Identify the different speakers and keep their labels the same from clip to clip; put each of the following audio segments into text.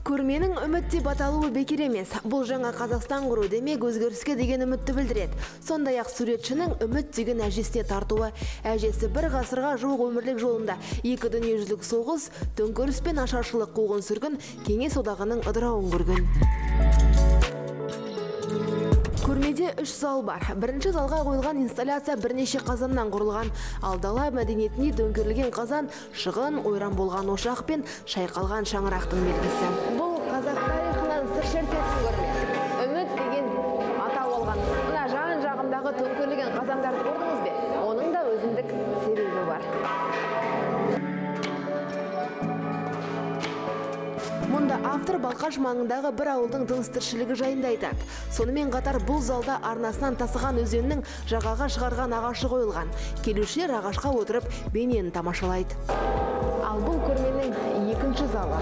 Speaker 1: Көрменің үміт деп аталуы бекер емес. Бұл жаңа Қазақстан құру, демек өзгеріске деген үмітті білдіреді. Сондай-ақ суретшінің үміт деген әжесіне тартуы. Әжесі бір ғасырға жуық өмірлік жолында екі дүниежүзілік соғыс, төңкеріс пен ашаршылық, қуғын сүргін, Кеңес одағының ыдырауын көрген. Көрмеде 3 зал бар. Бірінші залға қойылған инсталляция бірнеше қазаннан құрылған. Ал дала мәдениетіне төңкерілген қазан шығын, ойран болған ошақ пен шайқалған шаңырақтың белгісі.
Speaker 2: Бұл қазақ тарихынан сыр шертетін көрме. Үміт деген атау алған. Мына жан-жағындағы төңкерілген қазандарды көрдіңіз бе? Оның да өзіндік себебі бар.
Speaker 1: Мұнда автор Балқаш маңындағы бір ауылдың тыныс-тіршілігі жайында айтады. Сонымен қатар бұл залда арнасынан тасыған өзеннің жағаға шығарған ағашы қойылған. Келушілер ағашқа отырып бейнені тамашалайды.
Speaker 2: Ал бұл көрменің екінші залы.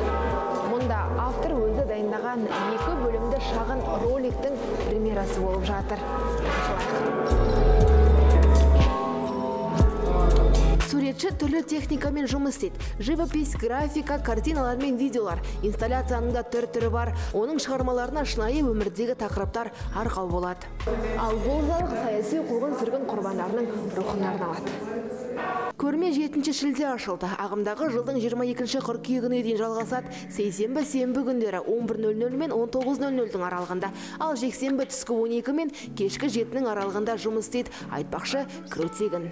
Speaker 2: Мұнда автор өзі дайындаған екі бөлімді шағын роликтің премьерасы болып жатыр.
Speaker 1: Суретші түрлі техникамен жұмыс істейді. Живопись, графика, картиналар мен видеолар. Инсталляцияның да түр-түрі бар. Оның шығармаларына шынайы өмірдегі тақырыптар арқау болады.
Speaker 2: Ал бұл зал саяси қуғын-сүргін құрбандарының рухына арналады.
Speaker 1: Көрме 7 шілде ашылды. Ағымдағы жылдың 22 қыркүйегіне дейін жалғасады. Сейсенбі, сенбі күндері 11:00 мен 19:00-дің аралығында. Ал жексенбі түскі 12 мен кешкі 7-нің аралығында жұмыс істейді. Айтпақшы, кіру тегін.